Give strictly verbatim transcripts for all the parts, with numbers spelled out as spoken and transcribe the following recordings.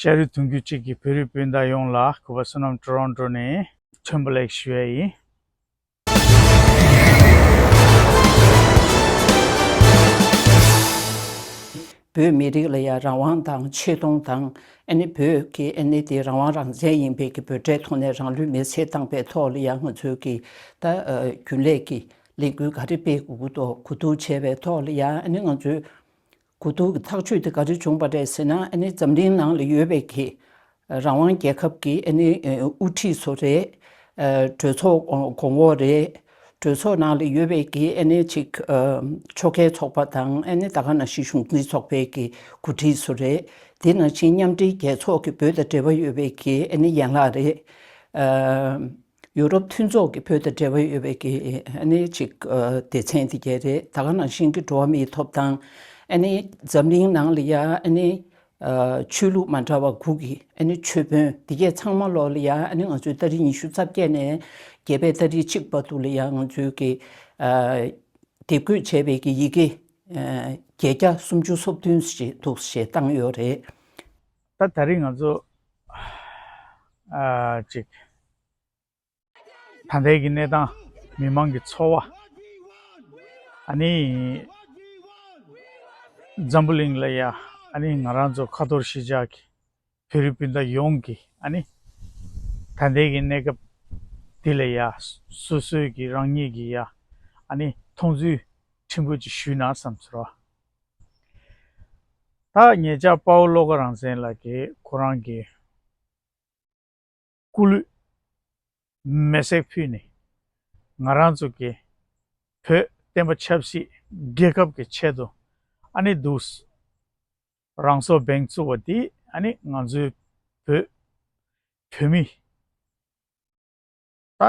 ཤ་རུས་གདུང་རྒྱུད་གཅིག་གི་བོད་རིགས་སྤུན་ཟླ་ཡོངས་ལ་གུས་པ་བསོད་ནམས་ཊོ་རོན་ཊོ་ནས་ཐོན་པ་ལེགས་ཞུ་ཡ་ཡིན། བོད་མི་རིགས་ལ་ཡང་རང་དབང་དང་ཆེ་མཐོང་དང་། ཨ་ནི་བོད་ཀྱི་ཨ་ནི་དེ་རང་དབང་རང་བཙན་ཡིན་པའི་གི་བོད་གྲལ་ཐོག་ནས་རང་ལུས་མེར་སྲེག་བཏང་པའི་ཐོག་ལ་ཡང་ང་ཚོའི་གི་ད་ཨ་རྒྱུན་ལས་ཀྱི་ལས་འགུལ་ག་རེ་སྤེལ་དགོས་ཀྱི་འདུག་གོ་བསྡུར་བྱས་པའི་ཐོག་ལ་ཡང་ཨ་ནི་ང་ཚོའི་གོ་བསྡུར་གྱི་ཐག་གཅོད་དེ་ག་རེ་བྱུང་པ་རེད་ཟེར་ན། ཨ་ནི་འཛམ་གླིང་ནང་ལ་ཡོད་པའི་གི་རང་དབང་རྒྱལ་ཁབ་ཀྱི་ཨ་ནི་དབུ་ཁྲིད་ཚོ་རེད། གྲོས་ཚོགས་གོང་འོག་རེད། གྲོས་ཚོགས་ནང་ལ་ཡོད་པའི་གི་ཨ་ནི་ཅིག་ཕྱོགས་འགལ་ཚོགས་པ་དང་། ཨ་ནི་ད་ག་ནང་བཞིན་གཞུང་འཛིན་ཚོགས་པའི་གི་འགོ་ཁྲིད་ཚོ་རེད། དེ་ནང་བཞིན་མཉམ་འབྲེལ་རྒྱལ་ཚོགས་ཀྱི་བོད་དང་འབྲེལ་བ་ཡོད་པའི་གི་ཨ་ནི་ཡན་ལག་རེད། ཡུ་རོབ་མཐུན་ཚོགས་ཀྱི་བོད་དང་འབྲེལ་བ་ཡོད་པའི་གི་ཨ་ནི་ཅིག་སྡེ་ཚན་དེ་གས་རེད། ད་ག་ནང་བཞིན་གྱི་འགྲོ་བ་མིའི་ཐོབ་ཐང་། ཨ་ནི་འཛམ་གླིང་ནང་ལ་ཡ་ཨ་ནི་ཆོས་ལུགས་མ་འདྲ་བ་དགུ་གི་ཨ་ནི་ཆོས་དཔོན་དེ་གས་ཚང་མ་ལོག་ལ་ཡ་ཨ་ནི་ང་ཚོའི་ཏ་རིག་ཉི་ཤུ་རྩ་བརྒྱད་ནས་བརྒྱད་པའི་ཏ་རིག་གཅིག་བར་དུ་ལ་ཡ་ང་ཚོའི་གི་དེབ་འགོད་བྱས་པའི་གི་ཡི་གེ་བརྒྱད་བརྒྱ་སུམ་ཅུ་སོ་བདུན་ཞིག་འདུག་ཞེས་བཏང་ཡོད་རེད། ད་ད་རིང་ང་ཚོ་ཨ་ཅིག་ད་ལྟའི་གི་གནས་སྟངས། མི་མང་གི་འཚོ་བ། ཨ་ནི་འཛམ་བུ་གླིང་ལ་ཡ་ཨ་ནི་ང་རང་ཚོ་ཁ་ཐོར་གཞིས་ཆགས་ཀྱི་བོད་རིགས་སྤུན་ཟླ་ཡོངས་ཀྱི་ཨ་ནི་ད་ལྟའི་གི་གནས་སྐབས་འདི་ལ་ཡ་སོ་སོའི་གི་རང་ཉིད་ཀྱི་ཡ་ཨ་ནི་མཐོང་ཚུལ་ཕྲན་བུ་ཅིག་ཞུས་ན་བསམ་ཚོར་བ། ད་ཉེ་ཆར་དཔའ་བོ་བློ་དགའ་རང་བཙན་ལགས་ཀྱིས་ཁོ་རང་གི་སྐུ་ལུས་མེ་སྲེག་ཕུལ་ནས་ང་རང་ཚོ་གི་བོད་བསྟན་པ་ཆབ་སྲིད་རྒྱལ་ཁབ་ཀྱི་ཆེད་དུ་ཨ་ནི་འདུག་རང་སྲོག་འབེན་བཙུགས་པ་འདི་ཨ་ནི་ང་ཚོའི་བོད་བོད་མི་ད་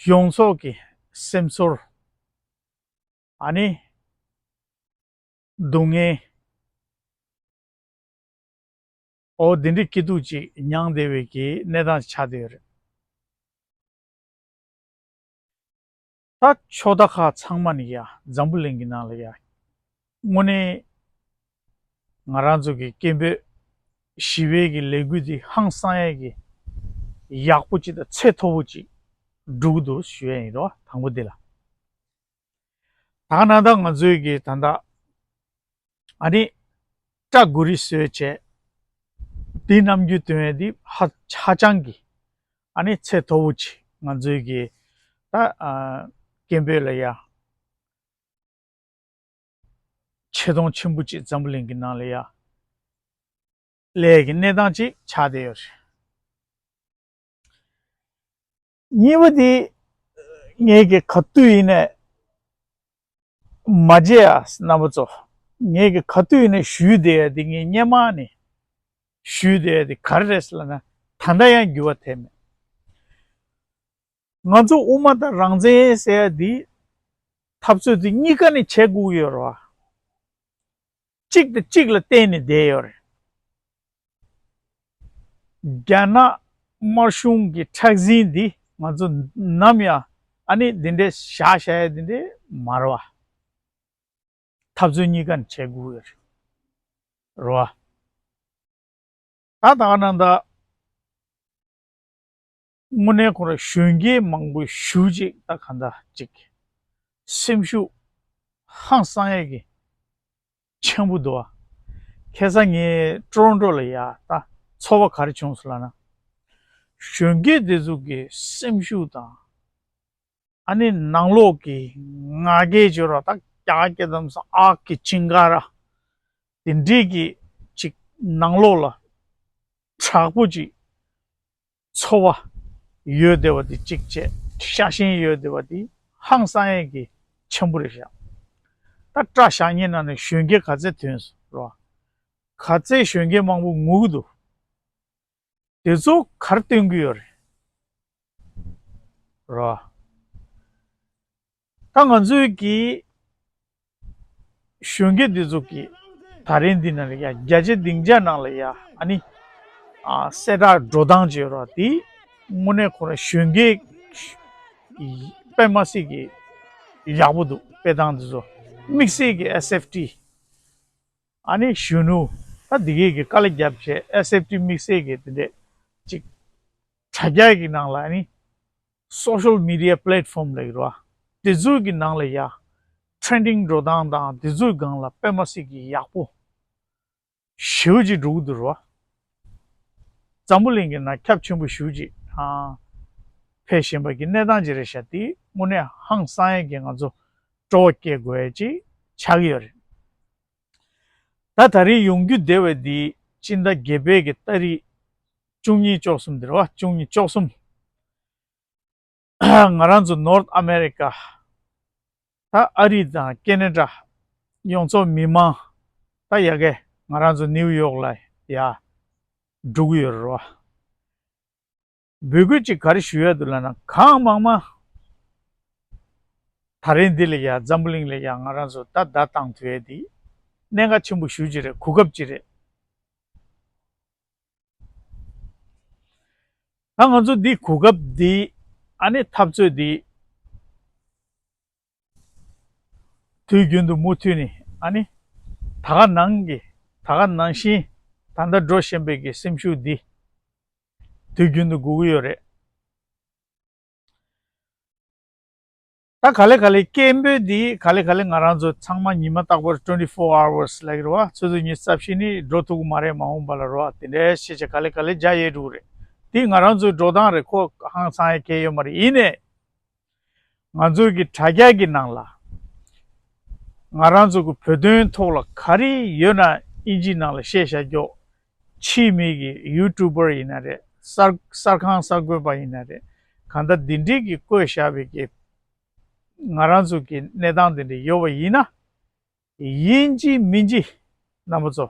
ཡོངས་རྫོགས་ཀྱི་སེམས་ཚོར། ཨ་ནི་སྡུག་བསྔལ། འོ་འདི་འདྲའི་སྐྱིད་སྡུག་ཅིག་མྱངས་བསྡད་པའི་གི་གནས་སྟངས་ཆགས་བསྡད་ཡོད་རེད། ད་ཕྱོགས་མཐའ་ཁག་ཚང་མ་ནས་ཡ་འཛམ་བུ་གླིང་གི་ནང་ལ་ཡ་དངོས་གནས་ང་རང་ཚོ་གི་སྐད་འབོད་ཞི་བའི་གི་ལས་འགུལ་འདི་ཧང་སང་ཡས་གི་ཡག་པོ་ཅིག་དང་ཚད་མཐོ་པོ་ཅིག་འགྲོ་གི་འདུག་ཞུ་ཡས་ཡིན་རོ། དང་པོ་འདི་ལ། ད་ག་ནང་ད་ང་ཚོའི་གི་ད་ལྟ་ཨ་ནི་སྐྲ་མགོ་རིལ་བཟོས་བྱས་འདི་ནམ་རྒྱུན་སྟོན་ཡས་འདི་ཧ་ཧ་ཅང་གི་ཨ་ནི་ཚད་མཐོ་པོ་ཅིག་ང་ཚོའི་གི་ད་ཨ་སྐད་འབོད་ལ་ཡ་ཆེ་མཐོང་ཆེན་པོ་ཅིག་འཛམ་བུ་གླིང་གི་ནང་ལ་ཡ་སླེབས་ཀྱི་གནས་སྟངས་ཅིག་ཆགས་བསྡད་ཡོད་རེད། གཉིས་པ་དེ་ངས་ཀྱི་ག་དུས་ཡིན་ནས་མ་བརྗེད་ཨ་རྣམ་པ་ཚོ། ངས་ཀྱི་ག་དུས་ཡིན་ནས་ཞུས་བསྡད་ཡ་དེ་ངས་སྔོན་མ་ནས་ཞུས་བསྡད་ཡ་དེ་ག་རེ་རེད་ཟེར་ལབ་ན། ད་ལྟ་ཡང་འགྱུར་བ་ཐེབས་མེད། ང་ཚོ་དབུ་མ་དང་རང་བཙན་ཟེར་ཡ་འདི་འཐབ་རྩོད་འདི་གཉིས་ཀ་ནས་བྱེད་དགོས་ཀྱི་ཡོད་རེད་བ། གཅིག་དང་གཅིག་ལ་བརྟེན་ནས་བསྡད་ཡོད་རེད། རྒྱ་ནག་དམར་གཞུང་གི་ཁྲག་འཛིན་འདི་ང་ཚོ་ནམ་ཡང་ཨ་ནི་འདི་འདྲའི་བཞག་བཞག་ཡ་འདི་འདྲའི་མ་རེད་བ། འཐབ་རྩོད་གཉིས་ཀ་ནས་བྱེད་དགོས་ཀྱི་རེད་བ། ད་ད་ག་ནང་ད་དངོས་གནས་ཁོ་རང་གཞོན་སྐྱེས་མང་པོ་ཞེ་ཅིག་ད་ག་འདྲ་ཅིག་སེམས་ཤུགས་ཧང་སང་ཡས་ཀྱི་ཆེན་པོ་འདུག་བ། ཁ་སང་ངས་ཀྲོ་རོན་ཀྲོ་ལ་ཡ་ད་ཚོར་བ་ག་རེ་བྱུང་སོང་ལབ་ན། གཞོན་སྐྱེས་འདི་ཚོ་གི་སེམས་ཤུགས་དང་། ཨ་ནི་ནང་ལོགས་ཀྱི་ང་རྒྱལ་བརྗོད་རོགས་ད་རྒྱ་སྐད་དམ་སང་ཨག་གི་ཅིང་ག་ར་དེ་འདྲས་ཀྱི་ཅིག་ནང་ལོགས་ལ་དྲག་པོ་ཅིག་ཚོར་བ་ཡོད་བསྡད་པ་དེ་གཅིག་བྱས། ཤ་ཞེན་ཡོད་བསྡད་པ་དེ་ཧང་སང་ཡས་ཀྱི་ཆེན་པོ་རེད་ཤག་ད་སྐྲ་བཞར་མཁན་ནང་ནས་གཞོན་སྐྱེས་ག་ཚད་ཐོན་སོང་རོ། ག་ཚད་གཞོན་སྐྱེས་མང་པོ་ངུ་གི་འདུག་དེ་ཚོ་ག་རེ་སྟོན་གྱི་ཡོད་རེད། རོ། ད་ང་ཚོའི་གི་གཞོན་སྐྱེས་འདི་ཚོ་གི་ད་རིང་འདི་ན་ལ་ཡ་བརྒྱ་ཆ་བདུན་བརྒྱ་ནང་ལ་ཡ་ཨ་ནི་ཨ་གསལ་བསྒྲགས་འགྲོ་སྟངས་བྱེད་རོགས་དེ་དངོས་གནས་ཁོ་རང་གཞོན་སྐྱེས་དཔེ་མ་སྲིད་ཀྱི་ཡག་པོ་འདུག་དཔེ་སྟངས་འདི་ཚོ་དམིགས་བསལ་གྱི་ཨེས་ཨེཕ་ཊི་ཨ་ནི་གཞོན་ནུ་ ད་འདི་གས་ཀྱི་དཀའ་ལས་རྒྱབ་བྱས་ཨེས་ཨེཕ་ཊི་དམིགས་བསལ་གྱི་དེ་འདྲས་ཅིག་དྲ་རྒྱ་གི་ནང་ལ་ནི་སོ་ཤལ་མི་ཌི་ཡ་པི་ལེ་ཊི་ཕོམ་ལབ་ཀྱི་རེད་བ། དེ་ཚོའི་གི་ནང་ལ་ཡ་ཊེན་ཌིང་འགྲོ་སྟངས་དང་དེ་ཚོའི་སྒང་ལ་དཔེ་མ་སྲིད་ཀྱི་ཡག་པོ་ཞེ་པོ་ཅིག་འགྲོ་གི་འདུག་རེད་བ། འཛམ་བུ་གླིང་གི་ནང་ཁྱབ་ཆེན་པོ་ཞེ་པོ་ཅིག་ཨ་འཕེལ་བཞིན་པ་གི་གནས་སྟངས་ཅིག་རེད་ཤག་དེ་དངོས་གནས་ཧང་སང་ཡས་ཀྱི་ང་ཚོ་སྤྲོ་བ་སྐྱེ་དགོས་ཡས་ཅིག་ཆགས་ཀྱི་ཡོད་རེད། ད་ད་རེས་ཡོང་རྒྱུ་བསྡད་པ་འདི་སྤྱི་ཟླ་བརྒྱད་པའི་གི་ཏ་རིག་བཅུ་གཉིས་བཅུ་གསུམ་དེ་རེད་བ། བཅུ་གཉིས་བཅུ་གསུམ། ང་རང་ཚོ་ནོར་ཐ་ཨ་མེ་རི་ཀ་ད་ཨ་རི་དང་ཀེ་ན་ཌ་ཡོངས་རྫོགས་མི་མང་ད་ཡ་གི་ང་རང་ཚོ་ནིའུ་ཡོག་ལ་ཡ་འགྲོ་གི་ཡོད་རེད་བ། འབོད་སྐུལ་ཅིག་ག་རེ་ཞུ་ཡ་འདུག་ལབ་ན། གང་མང་མང་ད་རེས་འདི་ལ་ཡ་འཛམ་བུ་གླིང་ལ་ཡ་ང་རང་ཚོ་ད་བརྡ་བཏང་ཐུབ་ཡ་འདི་གནད་འགག་ཆེན་པོ་ཞེ་པོ་ཅིག་རེད། གོ་སྐབས་ཅིག་རེད། ད་ང་ཚོ་འདི་གོ་སྐབས་འདི་ཨ་ནི་འཐབ་རྩོད་འདི་དུས་རྒྱུན་དུ་མུ་མཐུད་ནས་ཨ་ནི་ད་ག་ནང་གི་ད་ག་ནང་བཞིན་ད་ལྟ་འགྲོ་བཞིན་པའི་གི་སེམས་ཤུགས་འདི་དུས་རྒྱུན་དུ་དགོས་ཀྱི་ཡོད་རེད། ད་ག་ལེ་ག་ལེ་སྐད་འབོད་འདི་ག་ལེ་ག་ལེ་ང་རང་ཚོ་ཚང་མ་ཉི་མ་རྟག་པར་twenty four hours ལབ་ཀྱི་རེད་བ། ཆུ་ཚོད་ཉི་ཤུ་རྩ་བཞི་ནི་འགྲོ་ཐུབ་ཀྱི་མ་རེད། མ་འོངས་པ་ལ་རེད་བ། དེ་འདྲའི་ཤེས་བྱ་ག་ལེ་ག་ལེ་རྒྱག་ཡས་འགྲོ་གི་རེད། འདི་ང་རང་ཚོའི་འགྲོ་སྟངས་རེད། ཁོ་ཧང་སང་ཡས་གང་ཡང་ཡོད་མ་རེད། ཡིན་ནའི་ང་ཚོའི་གི་དྲ་རྒྱ་གི་ནང་ལ་ང་རང་ཚོ་གི་བོད་དོན་ཐོག་ལ་ག་རེ་ཡོད་ན་དབྱིན་ཇིའི་ནང་ལ་བཤད་བཞག་རྒྱུ། ཕྱིའི་མི་གི་ཡུ་ཊུབ་པར་ཡིན་ན་རེད། གསར་གསར་ཁང་གསར་འགོད་པ་ཡིན་ན་རེད། གང་ལྟར་འདི་འདྲའི་གི་བཀོད་བཞག་པའི་གི་ང་རང་ཚོ་གི་གནས་སྟངས་འདི་འདྲ་ཡོད་པ་ཡིན་ན། ཡིན་གཅིག་མིན་གཅིག་རྣམ་པ་ཚོ་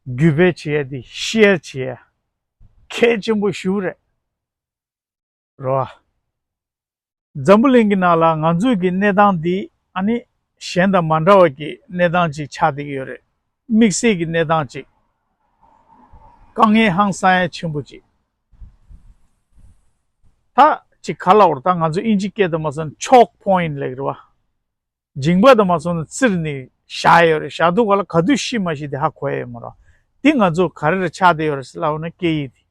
བརྒྱུད་སྤེལ་བྱེད་ཡ་དེ་ཤེར་བྱེད་ཡ་གལ་ཆེན་པོ་ཞེ་པོ་རེད། རེད་བ། འཛམ་བུ་གླིང་གི་ནང་ལ་ང་ཚོའི་གི་གནས་སྟངས་འདི་ཨ་ནི་གཞན་དང་མ་འདྲ་བ་གི་གནས་སྟངས་ཅིག་ཆགས་བསྡད་ཀྱི་ཡོད་རེད། དམིགས་བསལ་གྱི་གནས་སྟངས་ཅིག་དཀའ་ངལ་ཧང་སང་ཡ་ཆེན་པོ་ཅིག་ད་ཅིག་ག་ལབ་དགོས་རེད། ད་ང་ཚོ་དབྱིན་ཇི་སྐད་དུ་མ་སོང་ན་choke point ལབ་ཀྱི་རེད་བ། མཇིང་པ་དུ་མ་སོང་ན་བཙིར་ནས་བཞག་ཡོད་རེད། བཞག་དུས་ག་ལ་ག་དུས་ཤི་མ་ཤི་དེ་ཧ་གོ་ཡ་ཡོད་མ་རེད། འདི་ང་ཚོ་ག་རེ་རེ་ཆགས་བསྡད་ཡོད་རེད་ཟེར་ལབ་ན་སྐད་ཡིག་འདི།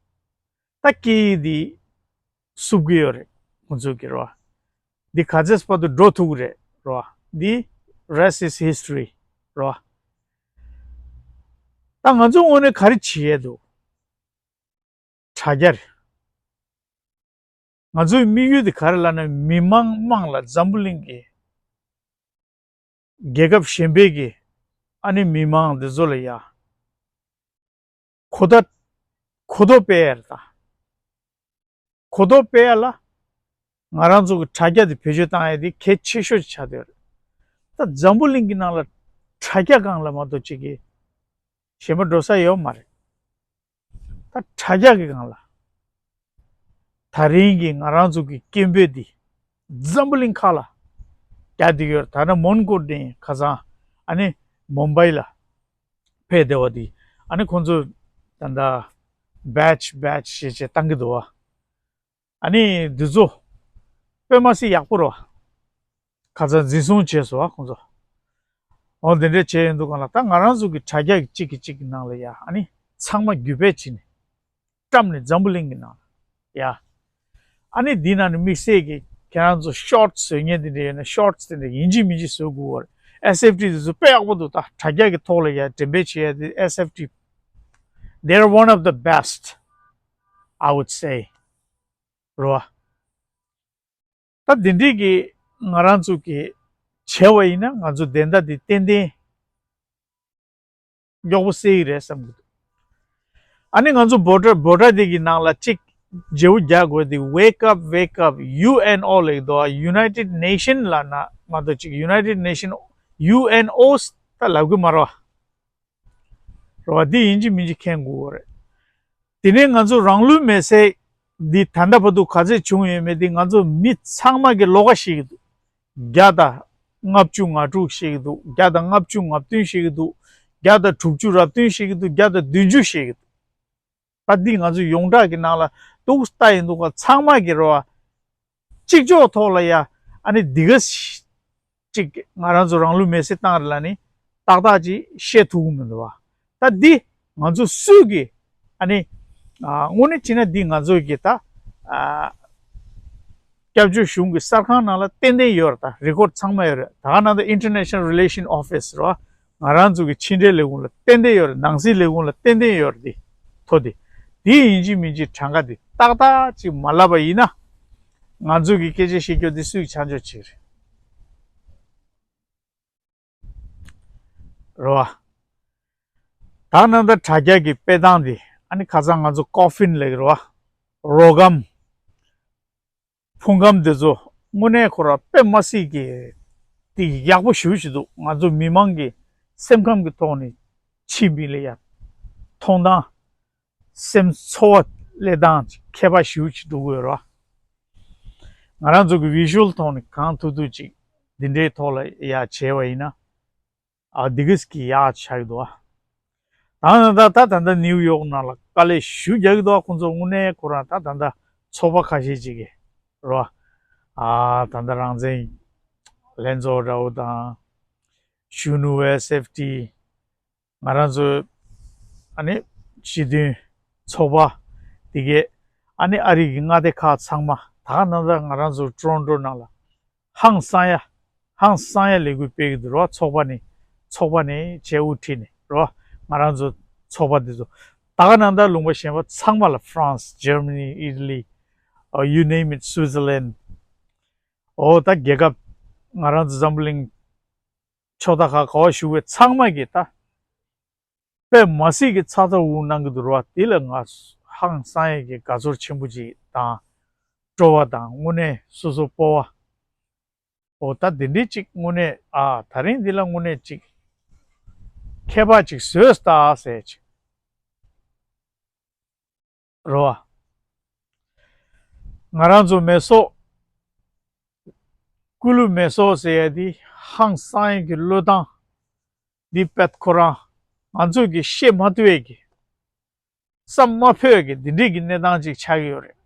ད་སྐད་ཡིག་འདི་བསུབ་ཀྱི་ཡོད་རེད་ཁོང་ཚོ་གི་རེད་བ། འདི་ག་ཚོད་བར་དུ་འགྲོ་ཐུབ་ཀྱི་རེད་རེད་བ། འདི་rest is history རེད་བ། ད་ང་ཚོ་དངོས་གནས་ག་རེ་བྱེད་ཡས་འདུག་དྲ་རྒྱ་རེད། ང་ཚོའི་དམིགས་ཡུལ་དེ་ག་རེ་ལབ་ན། མི་མང་དམངས་ལ་འཛམ་བུ་གླིང་གི་རྒྱལ་ཁབ་གཞན་པའི་གི་ཨ་ནི་མི་མང་འདི་ཚོ་ལ་ཡ་གོ་བརྡ་གོ་རྟོགས་སྤེལ་ཡ་རེད་ད། གོ་རྟོགས་སྤེལ་ཡ་ལ་ང་རང་ཚོ་གི་དྲ་རྒྱ་དེ་བེད་སྤྱོད་བཏང་ཡ་དེ་གལ་ཆེ་ཤོས་ཆགས་བསྡད་ཡོད་རེད། ད་འཛམ་བུ་གླིང་གི་ནང་ལ་དྲ་རྒྱ་སྒང་ལ་མ་གཏོགས་ཅིག་གི་གཞན་པ་འགྲོ་ས་ཡོད་མ་རེད། ད་དྲ་རྒྱ་གི་སྒང་ལ་ད་རིང་གི་ང་རང་ཚོ་གི་སྐད་འབོད་འདི་འཛམ་བུ་གླིང་ཁག་ལ་རྒྱག་བསྡད་ཡོད་རེད། ད་ནི་མོན་གྷོ་ནས་ཁ་སང་ཨ་ནི་མུམ་བྷའི་ལ་ཕེབས་བསྡད་པ་འདི་ཨ་ནི་ཁོང་ཚོ་ད་ལྟ་batch batch ཞེས་བྱས་བཏང་གི་འདུག་བ། ཨ་ནི་འདི་ཚོ་དཔེ་མ་སྲིད་ཡག་པོ་རེད་བ། ཁ་སང་འཛིན་བཟུང་བྱས་སོང་བ་ཁོང་ཚོ། འོ་འདི་འདྲ་བྱས་ཡོང་དུས་སྒང་ལ་ད་ང་རང་ཚོ་གི་དྲ་རྒྱ་གི་གཅིག་གི་གཅིག་གི་ནང་ལ་ཡ་ཨ་ནི་ཚང་མ་བརྒྱུད་སྤེལ་བྱས་ནས་བཀྲམ་ནས་འཛམ་བུ་གླིང་གི་ནང་ལ་ཡ། ཨ་ནི་འདི་ནང་ནས་དམིགས་བསལ་གྱི་ཁྱེད་རང་ཚོ་ཤོར་ཊི་བཟོ་མཁན་དེ་འདྲ་ཡོད་ན་ཤོར་ཊི་དེ་འདྲ་ཡིན་གཅིག་མིན་གཅིག་བཟོ་དགོས་པ་རེད། ཨེས་ཨེཕ་ཊི་དེ་ཚོ་དཔེ་ཡག་པོ་འདུག་ད་དྲ་རྒྱ་གི་ཐོག་ལ་ཡ་འགྲེམས་སྤེལ་བྱེད་ཡ་དེ་ཨེས་ཨེཕ་ཊི། They're one of the best, I would say. རེད་བ། ད་འདི་འདྲས་ཀྱི་ང་རང་ཚོ་གི་བྱས་པ་ཡིན་ན་ང་ཚོ་བདེན་མཐའ་འདི་ཏན་ཏན་མགྱོགས་པོ་སེལ་གྱི་རེད་བསམ་གྱི་འདུག་ཨ་ནི་ང་ཚོ་བྷོ་ཊར་བྷོ་ཊར་འདི་གི་ནང་ལ་གཅིག་བརྗེ་པོ་རྒྱག་དགོས་འདི། Wake up, wake up, ཡུ་ཨེན་ཨོ་ལབ་ཀྱི་འདུག་ཡུ་ནའི་ཊེཌ་ནེ་ཤན་ལབ་ན་མ་གཏོགས་གཅིག་ཡུ་ནའི་ཊེཌ་ནེ་ཤན་ཡུ་ཨེན་ཨོ་ད་ལབ་གི་མ་རེད་བ། རེད་བ། འདི་ཡིན་གཅིག་མིན་གཅིག་མཁྱེན་དགོས་རེད། དེ་ནས་ང་ཚོ་རང་ལུས་མེར་སྲེག་འདི་ད་ལྟ་བར་དུ་ག་ཚད་བྱུང་ཡོད་མེད་འདི་ང་ཚོ་མི་ཚང་མ་གི་ལོགས་ཀ་ཤེས་ཀྱི་འདུག་བརྒྱ་དང་ལྔ་བཅུ་ང་དྲུག་ཤེས་ཀྱི་འདུག་བརྒྱ་དང་ལྔ་བཅུ་ང་བདུན་ཤེས་ཀྱི་འདུག་བརྒྱ་དང་དྲུག་ཅུ་རེ་བདུན་ཤེས་ཀྱི་འདུག་བརྒྱ་དང་བདུན་ཅུ་ཤེས་ཀྱི་འདུག་ད་འདི་ང་ཚོ་ཡོངས་གྲགས་ཀྱི་ནང་ལ་ཏོག་ཙམ་ལྟ་ཡིན་འདུག་ག་ཚང་མ་གི་རེད་བ། གཅིག་ལྕོགས་ཐོག་ལ་ཡ་ཨ་ནི་འདི་ག་ཅིག་ང་རང་ཚོ་རང་ལུས་མེར་སྲེག་བཏང་རེད་ལབ་ནི་ ཏག་ཏག་ཅིག་བཤད་ཐུབ་ཀྱི་མི་འདུག་བ། ད་འདི་ང་ཚོ་སུས་ཀྱིས་ཨ་ནི་ཨ་དངོས་གནས་བྱས་ན་འདི་ང་ཚོ་གི་ད་ཨ་སྐྱབས་བཅོལ་གཞུང་གི་གསར་ཁང་ནང་ལ་ཏན་ཏན་ཡོད་རེད། ད་རི་ཀོཌ་ཚང་མ་ཡོད་རེད། ད་ག་ནང་ད་International Relation Office་རེད་བ། ང་རང་ཚོ་གི་ཕྱི་འབྲེལ་ལས་ཁུངས་ལ་ཏན་ཏན་ཡོད་རེད། ནང་སྲིད་ལས་ཁུངས་ལ་ཏན་ཏན་ཡོད་རེད། འདི་ཐོ་འདི་འདི་ཡིན་གཅིག་མིན་གཅིག་གྲངས་ཀ་འདི་ཏག་ཏག་ཅིག་མ་ལབ་པ་ཡིན་ན། ང་ཚོ་གི་སྐད་ཆ་བཤད་རྒྱུ་འདི་སུས་ཆ་འཇོག་བྱེད་ཀྱི་རེད། རེད་བ། ད་ནང་ད་དྲ་རྒྱ་གི་དཔེ་སྟངས་འདི་ཨ་ནི་ཁ་སང་ང་ཚོ་ཀོ་ཕིན་ལབ་ཀྱི་རེད་བ། རོ་སྒམ། ཕུང་སྒམ་འདི་ཚོ་དངོས་གནས་ཁོ་ར་དཔེ་མ་སྲིད་ཀྱི་དེ་ཡག་པོ་ཞེ་པོ་ཅིག་འདུག་ང་ཚོ་མི་མང་གི་སེམས་ཁམས་ཀྱི་ཐོག་ནས་ཕྱིན་པ་ལ་ཡ་མཐོང་སྟངས། སེམས་ཚོར་བ་སླེབས་སྟངས་ཁྱད་པར་ཞེ་པོ་ཅིག་འདུག་གི་ཡོད་རེད་བ། ང་རང་ཚོ་གི་བི་ཞུ་ཨལ་ཐོག་ནས་གང་ཐུབ་ཐུབ་ཅིག་འདི་འདྲའི་ཐོག་ལ་ཡ་བྱས་པ་ཡིན་ན། ཨ་འདི་གིས་ཀྱི་ཡག་ཆགས་ཀྱི་འདུག་ཨ། ད་ད་ད་ད་ད་ནིའུ་ཡོག་ནང་ལ་དཀའ་ལས་ཞེ་པོ་རྒྱག་གི་འདུག་ཨ། ཁོང་ཚོ་དངོས་གནས་ཁོ་རང་ད་ད་ད་ཚོགས་པ་ཁ་ཤས་ཅིག་གིས་རོ། ཨ་ད་ད་རང་བཙན་ལྷན་ཚོགས་འདྲ་བོ་དང་། གཞོན་ནུ་བའི་སེབ་ཊི། ང་རང་ཚོ་ཨ་ནི་སྤྱི་མཐུན་ཚོགས་པ་དེ་གས། ཨ་ནི་ཨ་རི་གི་མངའ་སྡེ་ཁག་ཚང་མ་ད་ག་ནང་ད་ང་རང་ཚོ་ཊོ་རོན་ཊོ་ནང་ལ་ཧང་སང་ཡ། ཧང་སང་ཡ་ལས་འགུལ་སྤེལ་གྱི་འདུག་རོ། ཚོགས་པ་ནས་ཚོགས་པ་ནས་བྱས་དབུ་ཁྲིད་ནས་རོ། ང་རང་ཚོ་ཚོགས་པ་འདི་ཚོ་ད་ག་ནང་ད་ལུང་པ་གཞན་པ་ཚང་མ་ལ་ཧྥ་རན་སི། ཇར་མ་ནི། ཨི་ཊ་ལི། ཨ་you name it, སུའི་ཛར་ལན། འོ་ད་རྒྱལ་ཁབ་ང་རང་ཚོ་འཛམ་བུ་གླིང་ཕྱོགས་མཐའ་ཁག་ག་བ་བཞུགས་པའི་ཚང་མ་གིས་ད་དཔེ་མ་སྲིད་ཀྱི་ཚ་ཚ་འུར་འུར་གནང་གི་འདུག་རོ། དེ་ལ་ང་ཧང་སང་ཡས་ཀྱི་དགའ་ཚོར་ཆེན་པོ་ཅིག་དང་སྤྲོ་བ་དང་དངོས་གནས་སོ་སོ་སྤོབས་པ། འོ་ད་འདི་འདྲའི་ཅིག་དངོས་གནས་ཨ་ད་རིང་འདི་ལ་དངོས་གནས་ཅིག་ཁྱད་པར་ཅིག་བཟོས་ད་ཟེར་ཅིག་རོ། ང་རང་ཚོ་མེ་སོག་ཀུ་ལུ་མེ་སོག་ཟེར་ཡ་འདི་ཧང་སང་ཡ་གི་བློས་བཏང་འདི་དཔེ་ཁོ་རང་ང་ཚོ་གི་ཤེས་མ་ཐུབ་ཡ་གི་བསམ་མ་ཕོད་ཡ་གི་འདི་འདྲའི་གི་གནས་སྟངས་ཅིག་ཆགས་ཀྱི་ཡོད་རེད་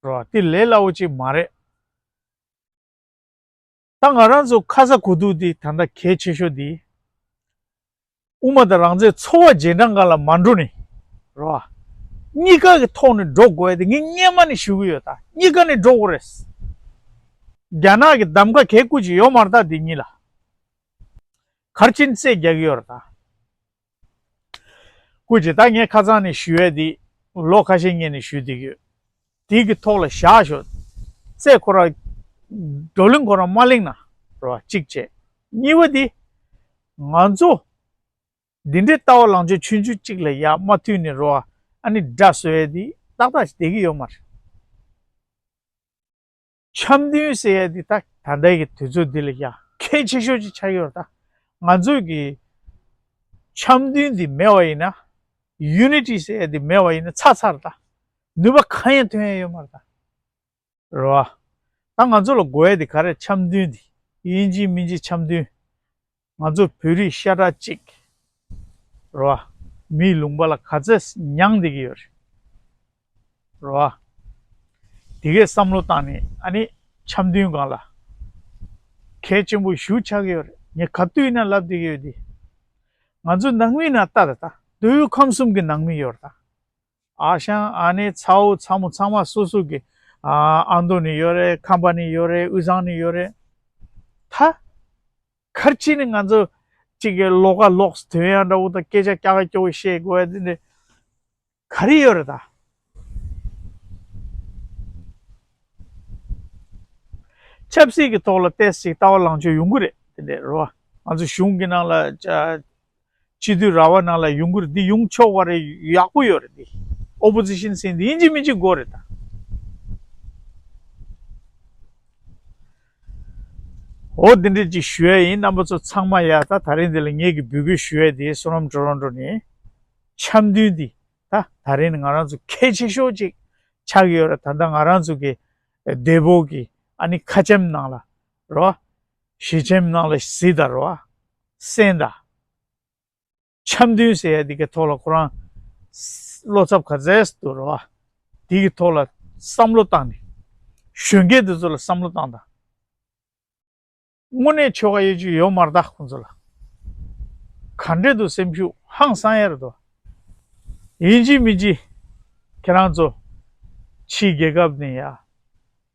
རོ། འདི་ལས་སླ་བོ་ཅིག་མ་རེད། ད་ང་རང་ཚོ་ཁ་ས་གོ་ཐུག་འདི་ད་ལྟ་གལ་ཆེ་ཤོས་འདི། དབུ་མ་དང་རང་བཙན་འཚོ་བ་རྗེས་འབྲང་སྒང་ལ་མ་འགྲོ་ནི། རོ། གཉིས་ཀ་གི་ཐོག་ནས་འགྲོ་དགོས་ཡ་དེ་ངས་སྔན་མ་ནས་ཞུ་གི་ཡོད། ད་གཉིས་ཀ་ནས་འགྲོ་དགོས་རེད། རྒྱ་ནག་གི་གདམ་ག་གལ་སྐུ་ཅིག་ཡོད་མ་རེད། ད་འདི་གཉིས་ལ་གར་ཕྱིན་རྩེད་རྒྱག་གི་ཡོད་རེད་ད། སྐུ་མཁྱེན། ད་ངས་ཁ་སང་ནས་ཞུ་ཡས་འདི་ལོ་ཁ་ཤས་སྔོན་ནས་ཞུས་བསྡད་ཀྱི་ཡོད། དེ་གི་ཐོག་ལ་བཞག་ཤོག་རྩེད་ཁོ་ར་བགྲོ་གླེང་ཁོ་ར་མ་གླེང་ན་རོ། གཅིག་བྱས། གཉིས་པ་འདི་ང་ཚོ་འདི་འདྲའི་ལྟ་བ་ལངས་ཕྱོགས་ཆུང་ཆུང་གཅིག་ལ་ཡ་མ་མཐུན་ནས་རོ། ཨ་ནི་དགྲ་བཟོ་ཡས་འདི་ཏག་ཏག་བསྡད་ཀྱི་ཡོད་མ་རེད། འཆམ་མཐུན་ཟེར་ཡ་འདི་ད་ད་ལྟའི་གི་དུས་ཚོད་འདི་ལ་ཡ་གལ་ཆེ་ཤོས་ཅིག་ཆགས་ཡོད་རེད། ད་ང་ཚོས་གི་འཆམ་མཐུན་འདི་མེད་པ་ཡིན་ན། ཡུ་ནི་ཊི་ཟེར་ཡ་འདི་མེད་པ་ཡིན་ན་ཚར་ཚར་རེད། ད་ནུས་པ་གང་ཡང་ཐོན་ཡ་ཡོད་མ་རེད། ད་རེད་བ། ད་ང་ཚོ་ལ་དགོས་ཡ་འདི་ག་རེ། འཆམ་མཐུན་འདི་ཡིན་གཅིག་མིན་གཅིག་འཆམ་མཐུན། ང་ཚོ་བོད་རིགས་ཤ་ཁྲག་གཅིག་རོ། མིའི་ལུང་པ་ལ་ག་ཚད་མྱངས་བསྡད་ཀྱི་ཡོད་རེད། རོ། དེ་གའི་བསམ་བློ་བཏང་ནས་ཨ་ནི་འཆམ་མཐུན་སྒང་ལ་གལ་ཆེན་པོ་ཞེ་པོ་ཆགས་ཀྱི་ཡོད་རེད། ངས་ག་དུས་ཡིན་ན་ལབ་བསྡད་ཀྱི་ཡོད་དེ། ང་ཚོའི་ནང་མི་ནང་ལྟ་ད་ད་མདོ་དབུས་ཁམས་གསུམ་གྱི་ནང་མི་ཡོད་རེད་ད། ཨ་ཞང་ཨ་ནེ་ཚ་བོ་ཚ་མོ་ཚང་མ་སོ་སོ་གི་ཨ་ཨ་མདོ་ནས་ཡོད་རེད། ཁམས་པ་ནས་ཡོད་རེད། དབུས་གཙང་ནས་ཡོད་རེད། ད་གར་ཕྱིན་ནས་ང་ཚོ་གཅིག་གི་ལོགས་ཀ་ལོགས་སུ་དོན་ཡང་འདྲ་བོ་དང་སྐད་ཆ་ཀྱག་ཀྱོག་བཤད་དགོས་ཡ་དེ་འདྲ་ག་རེ་ཡོད་རེད་ད། ཆབ་སྲིད་ཀྱི་ཐོག་ལ་ཏོག་ཙམ་ལྟ་བ་ལངས་ཕྱོགས་ཡོང་གི་རེད། དེ་འདྲ་རེད་བ། ང་ཚོ་གཞུང་གི་ནང་ལ་ཅ་སྤྱི་འཐུས་ར་བ་ནང་ལ་ཡོང་གི་རེད། འདི་ཡོང་ཆོག་པ་རེད། ཡག་པོ་ཡོད་རེད། འདི་ཨོ་པོ་ཟི་ཤན་ཟེར་འདི་ཡིན་གཅིག་མིན་གཅིག་དགོས་རེད་ད། འོ་འདི་འདྲ་ཅིག་ཞུ་ཡ་ཡིན། རྣམ་པ་ཚོ་ཚང་མ་ཡ། ད་ད་རིང་འདི་ལ་ངེད་ཀྱི་འབོད་སྐུལ་ཞུ་ཡ་དེ་བསོད་ནམས་ཊོ་རོན་ཊོ་ནས་འཆམ་མཐུན་འདི་ད་ད་རིང་ང་རང་ཚོ་གལ་ཆེ་ཤོས་ཅིག་ཆགས་ཀྱི་ཡོད་རེད། ད་ལྟ་ང་རང་ཚོ་གི་བདེ་པོ་གི་ཨ་ནི་ཁ་ཆེམས་ནང་ལ་རོ། ཞི་ཆེམས་ནང་ལ་གཟིགས་དང་རོ། གསན་དང་། འཆམ་མཐུན་ཟེར་ཡ་འདི་གའི་ཐོག་ལ་ཁོ་རང་བློ་འཚབ་ག་ཚད་འདུག་རོ། འདི་གི་ཐོག་ལ་བསམ་བློ་བཏང་ནས་གཞོན་སྐྱེས་འདི་ཚོ་ལ་བསམ་བློ་བཏང་དང་། དངོས་གནས་ཆོལ་ཁ་གཡས་འཁྱུག་ཡོད་མ་རེད་ད་ཁོང་ཚོ་ལ། ག་འདྲས་འདུག་སེམས་ཤུགས་ཧང་སང་ཡ་རེད་དོ། ཡིན་གཅིག་མིན་གཅིག་ཁྱེད་རང་ཚོ་ཕྱིའི་རྒྱལ་ཁབ་ནས་ཡ།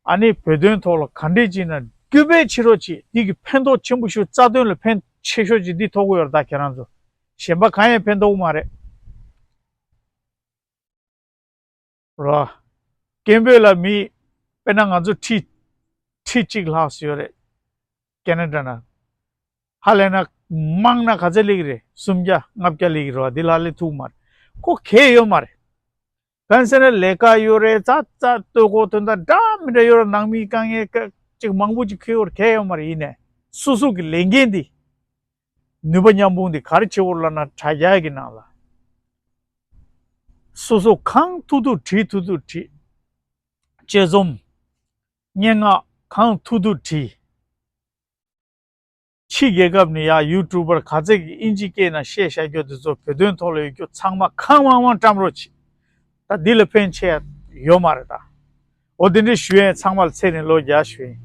ཨ་ནི་བོད་དོན་ཐོག་ལ་ག་འདྲས་ཅིག་ན་རྒྱུད་པས་ཕྱི་རོགས་ཅིག་འདི་གི་ཕན་ཐོགས་ཆེན་པོ་ཞུ་རྩ་དོན་ལ་ཕན་ཆེ་ཤོས་ཅིག་འདི་ཐོགས་ཀྱི་ཡོད་རེད་ད་ཁྱེད་རང་ཚོ། གཞན་པ་གང་ཡང་ཕན་ཐོགས་ཀྱི་མ་རེད། རོ། སྐད་འབོད་ལ་མི། དཔེར་ན་ང་ཚོ་ཁྲི། ཁྲི་གཅིག་ལྷག་ཙམ་ཡོད་རེད། ཁེ་ན་ཌ་ན། ཧ་ལས་ན། མང་ན་ག་ཚད་སླེབས་ཀྱི་རེད། སུམ་བརྒྱ་ལྔ་བརྒྱ་སླེབས་ཀྱི་རེད་བ། འདི་ལྷག་སླེབས་ཐུབ་མ་རེད། ཁོ་གལ་ཡོད་མ་རེད། གང་ཟེར་ན་ལས་ཀ་ཡོད་རེད། ཙག་ཙག་ལྟོས་གོ་དོན་དག་འདྲ་མི་འདྲ་ཡོད་རེད། ནང་མི་དཀའ་ངལ་ཅིག་མང་པོ་ཅིག་ཁུལ་བར་གལ་ཡོད་མ་རེད། ཡིན་ནས་སོ་སོ་གི་ལས་འགན་འདི། ནུས་པ་མཉམ་སྤུངས་འདི་ག་རེ་བྱེད་དགོས་ལབ་ན་དྲ་རྒྱ་གི་ནང་ལ། སོ་སོ་གང་ཐུབ་ཐུབ་བྲིས། ཐུབ་ཐུབ་བྲིས། དཔྱད་རྩོམ། སྙན་ངག་གང་ཐུབ་ཐུབ་བྲིས། ཕྱི་རྒྱལ་ཁབ་ནས་ཡ་ཡུ་ཊུབ་པར་ག་ཚད་ཀྱི་ཨིན་ཇི་སྐད་ནང་བཤད་བཞག་རྒྱུ་དེ་ཚོ་བོད་དོན་ཐོག་ལ་ཡོད་རྒྱུ་ཚང་མ་གང་མང་མང་བཀྲམ་རོགས་གྱིས། ད་འདི་ལ་ཕན་ཆེ་ཡ་ཡོད་མ་རེད་ད། འོ་དེ་འདྲ་ཞུ་ཡས། ཚང་མ་ལ་ཚེ་རིང་ལོ་བརྒྱ་ཞུ་ཡས།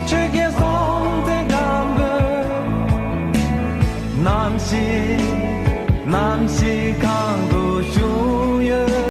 ཆོས་རྒྱལ་སྲོང་བཙན་སྒམ་པོས། ནམ་ཞིག་ནམ་ཞིག་གང་དུ་བཞུགས།